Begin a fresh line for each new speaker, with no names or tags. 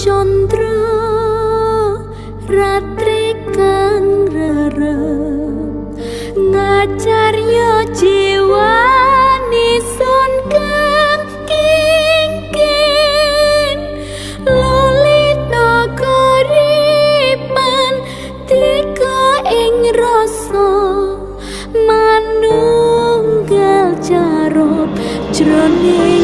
Candra ratri kang rerep ngacarya jiwani sun kang kingkin lolita karipan tika ing rasa manunggal carop jroning.